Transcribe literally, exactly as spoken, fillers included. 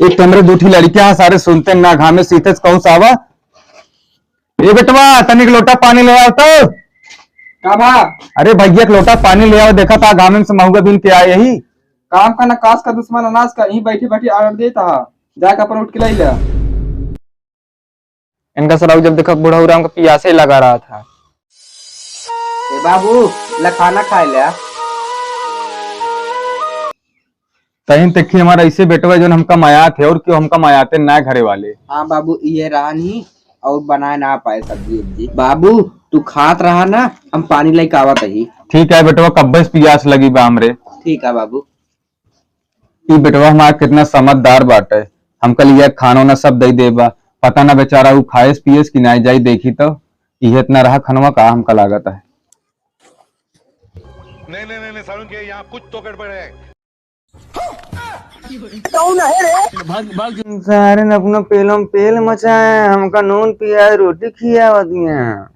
एक तो हमरे दू ठी लड़कियां हैं, सारे सुनते ना, घामे सीते से कहूं सावा। ए बेटवा, तनिक लोटा पानी ले आवा तो। का बा? अरे भैया, एक लोटा पानी ले आवा, देखा था घामे से महुआ बीन के आए ही। काम का ना कास का दुश्मन अनाज का, यहीं बैठे बैठे order देता हा, जाके अपन उठ के लाई ले। इनका सराऊ जब देखा बूढ़ा उराम का पियासे लगा रहा था। ए बाबू, ला खाना खाए ले। तहिन तक कि हमारा ऐसे बेटवा जौन हमका मायात है, और क्यों हमका मायाते ना घरे वाले। हाँ बाबू, ये रहा नहीं और बनाए ना पाए सब्जी उब्जी। बाबू, तू खात रहा ना, हम पानी लेके आवत ही। ठीक है बेटवा, कब्बे से पियास लगी बा हमरे। ठीक है बाबू। ई बेटवा हमार कितना समझदार बाटे, हमका लिया खाना वाना सब दे देबा। पता ना बेचारा ऊ खाएस पिएस कि नाई, जाई देखी तो। इहे इतना रहा खनवा का हमका लागत है। नहीं, नहीं, नहीं, नहीं, सारुण के यहाँ कुछ तो गड़बड़ है। कौन है रे? भाग, भाग। सारे ने अपना पेलम पेल मचाए, हमका नून पियाज रोटी खियावत हैं।